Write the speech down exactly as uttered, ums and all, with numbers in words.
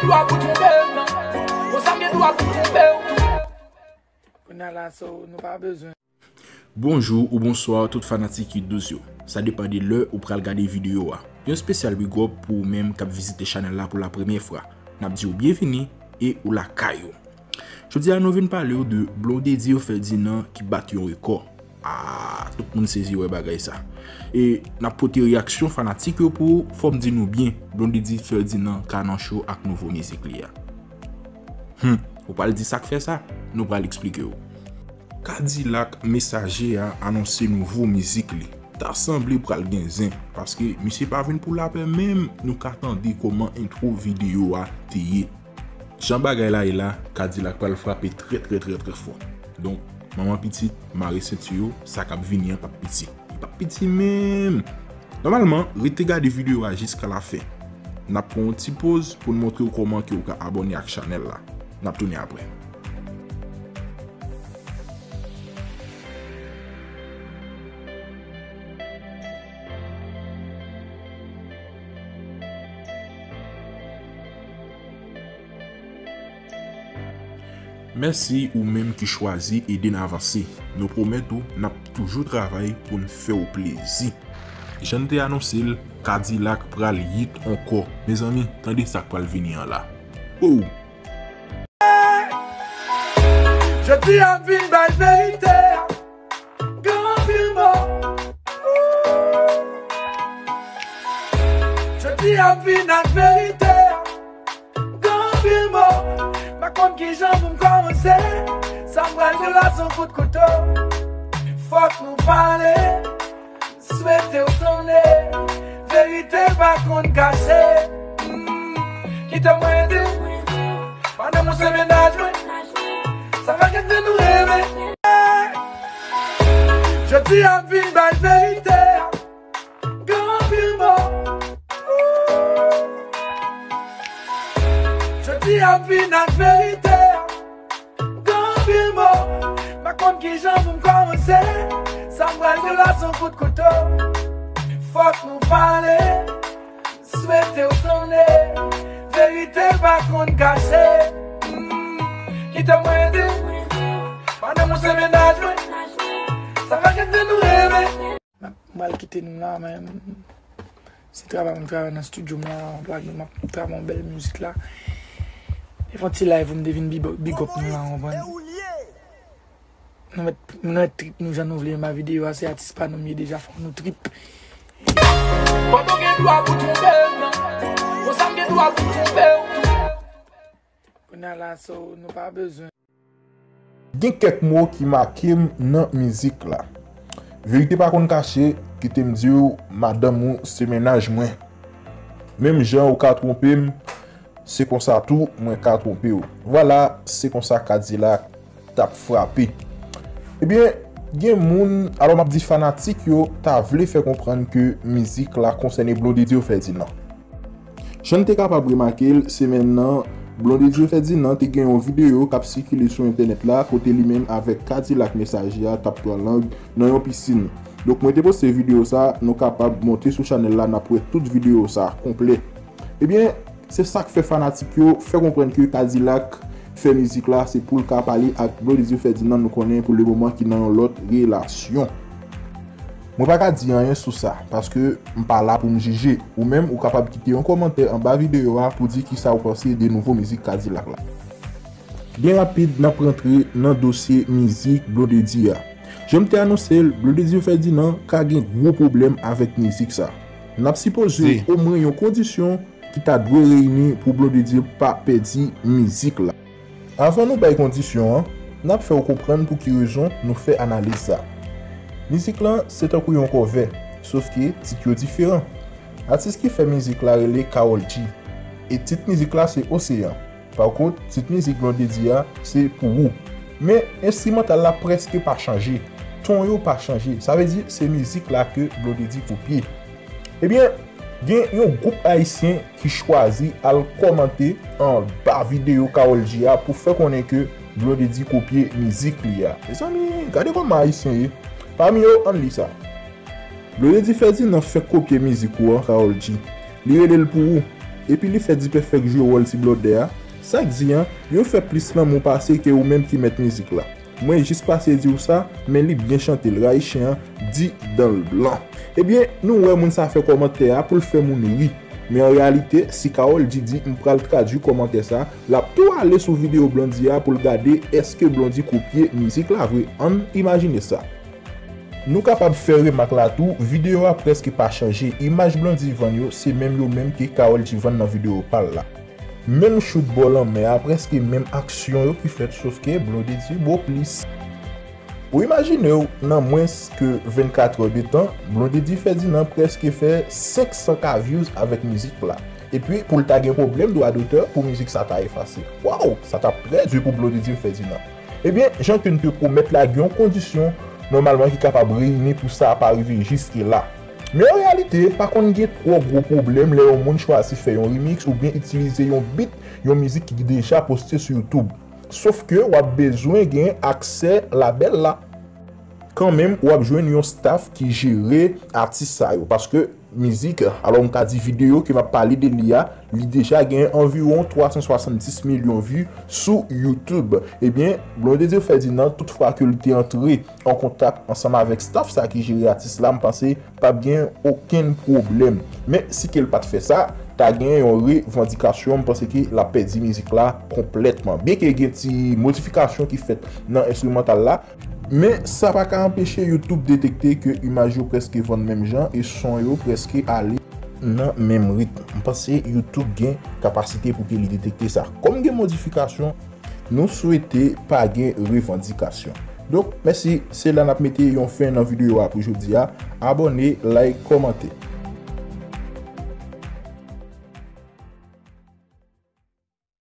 Dwa pou twonpe m nan. Konsa m gen dwa pou twonpe w tou. Kounye a la, so, nou pa bezwen. Bonjou ou bonswa tout fanatik Hit Douz yo. Sa depann de lè ou pral gade videyo a. Yon espesyal big up pou ou menm k ap vizite chanèl la pou la premyè fwa. N ap di w byenvini e ou lakay ou. Jodi a nou vin pale w de Blondedy Ferdinand ki bat yon rekò. Ah, tout moun sezi wè bagay sa. E n ap pote reyaksyon fanatik yo pou ou, fò m di nou byen, Blondedy Ferdinand ka nan cho ak nouvo mizik li a. Hmm, ou pral di sa k fè sa? Nou pral eksplike w. Kadilak Mesaje a anonse nouvo mizik li. Ta sanble pral gen zen, paske misye pa vin pou lapè menm, nou ka tande kòman entwo videyo a te ye. Jan bagay la ye la, Kadilak pral frape trè trè trè trè fò. Donk, manman pitit, mare senti yo, sa k ap vini an p ap piti. Li p ap piti menm! Nòmalman, rete gade videyo a jiska lafen. N ap pran yon ti poz pou n montre w kòman ke w ka abòne ak chanèl la. N ap tounen apre. Mèsi ou menm ki chwazi ede n avanse. Nou pwomèt ou n ap toujou travay pou n fè w plezi. Jan n te anonse l, Kadilak pral hit ankò. Mezanmi, tande sa k pral vini an la. Oh! Jodi a m vin bay verite a. Gen anpil mo. Jodi a m vin ak verite a. Gen anpil mo. M pa konn kijan pou m kòmanse. Sa m pral di w la se yon kout kouto. Fòk nou pale. Swete w tande, verite pa konn kache. Mm, kite mwen di w, madanm ou se mennaj mwen. Sa fè kèk de nou reve. Jodi a m vin bay verite a. Gen anpil mo. Jodi a m vin ak verite a. Gen anpil mo, m pa konn kijan pou m kòmanse. Sa m pral di w la se yon kout kouto. Fòk nou pale, swete w tande. Verite pa konn kache. Mm, kite mwen di w, madanm ou se mennaj mwen. Sa fè kèk de nou reve. M ap, m pral kite nou la, men se travay m ap travay nan estidyo m la, m ap lage, m ap travay yon bèl mizik la. E fè yon ti live pou m te vin big up, big up nou la, w konprann? Nou mèt, nou mèt trip nou jan nou vle, anba videyo a, se atis pa nou m ye deja, fò nou trip. Pandan w gen dwa pou twonpe m nan, konsa m gen dwa pou twonpe w tou. Kounye a la, so, nou pa bezwen. Gen kèk mo ki make m nan mizik la. Verite pa konn kache, kite m di w, madanm ou se mennaj mwen. Menm jan ou ka twonpe m, se konsa tou mwen ka twonpe w. Vwala, se konsa Kadilak t ap frape. Ebyen, gen moun, alò m ap di fanatik yo, ta vle fè konprann ke mizik la konsène Blondedy Ferdinand. Jan n te kapab remake l, semèn nan, Blondedy Ferdinand te gen yon videyo k ap sikile sou entènèt la, kote li menm avèk Kadilak Mesaje a t ap pran lang nan yon pisin. Donk, mwen te poste videyo sa, nou kapab monte sou chanèl la, n ap wè tout videyo sa konplè. Ebyen, se sa k fè fanatik yo fè konprann ke Kadilak fè mizik la, se pou l ka pale ak Blondedy Ferdinand, nou konnen pou le moman ki nan yon lòt relasyon. Mwen pa ka di anyen sou sa, paske m pa la pou m jije. Ou menm, ou kapab kite yon kòmantè anba videyo a pou di kisa w panse de nouvo mizik Kadilak la. Byen rapid, n ap rantre nan dosye mizik Blondedy a. Jan m te anonse l, Blondedy Ferdinand ka gen gwo pwoblèm avèk mizik sa. N ap sipoze omwen yon kondisyon ki ta dwe reyini pou Blondedy pa pèdi mizik la. Avan nou bay kondisyon an, n ap fè w konprann pou ki rezon nou fè analiz sa. Mizik lan se tankou yon kòvè, sof ke tit yo diferan. Atis ki fè mizik la rele Karol G, e tit mizik la se Oseyan. Pa kont, tit mizik Blondedy a se Pou Ou. Men, enstrimantal la prèske pa chanje, ton yo pa chanje, sa vle di se mizik la ke Blondedy kopye. Ebyen, gen yon gwoup ayisyen ki chwazi al kòmante anba videyo Karol G a pou fè konnen ke Blondedy kopye mizik li a. Mezanmi, gade kòman ayisyen ye. Pami yo, ann li sa. Blondedy Ferdinand fèk kopye mizik ou an, Karol G. Li rele l Pou Ou. epi li fè D-Perfect jwe wòl ti blòdè a. Sa k di an, yo fè plis lanmou pase ke ou menm ki mèt mizik la. Mwen jis pase di w sa, men li byen chante l, rayi chen an di dan l blan. Ebyen, nou wè moun sa fè kòmantè a pou l fè moun ri. Men an reyalite, si Karol G di m pral tradui kòmantè sa, l ap tou ale sou videyo Blondy a pou l gade èske Blondy kopye mizik la vre. Ann imajine sa. Nou kapab fè remak la tou, videyo a prèske pa chanje. Imaj Blondy vann yo, se menm yo menm ke Karol G vann nan videyo pa l la. Menm chout bò lanmè a, prèske menm aksyon yo ki fèt, sof ke Blondedy bo plis. Ou imajine w, nan mwens ke vennkat è de tan, Blondedy Ferdinand prèske fè senk san K views avèk mizik la. Epi, pou l ta gen pwoblèm dwa dotè, pou mizik sa ta efase. Waw, sa t ap trè di pou Blondedy Ferdinand. Ebyen, jan ke n te pwomèt la, gen yon kondisyon nòmalman ki kapab reyini pou sa pa rive jiske la. Men an reyalite, pa konn gen twò gwo pwoblèm lè yon moun chwazi fè yon remix oubyen itilize yon beat, yon mizik ki deja poste sou YouTube. Sof ke w ap bezwen gen aksè labèl la. Kanmenm, w ap jwenn yon staff ki jere atis sa yo. Paske mizik, alò m ka di videyo ke m ap pale de li a, li deja gen anviwon twa san swasanndis milyon vi sou YouTube. Ebyen, Blondedy Ferdinand, tout fwa ke l te antre an kontak ansanm avèk staff sa ki jere atis la, m panse p ap gen okenn pwoblèm. Men, si ke l pa t fè sa, ta gen yon revandikasyon, m panse ke l ap pèdi mizik la konplètman. Byenke gen ti modifikasyon ki fèt nan enstrimantal la, men sa pa ka anpeche YouTube detekte ke imaj yo prèske vann menm jan e son yo prèske ale nan menm ritm. M panse YouTube gen kapasite pou ke li detekte sa. Kòm gen modifikasyon, nou swete pa gen revandikasyon. Donk, mèsi, se la n ap mete yon fen nan videyo a pou jodi a. Abòne, like, kòmante.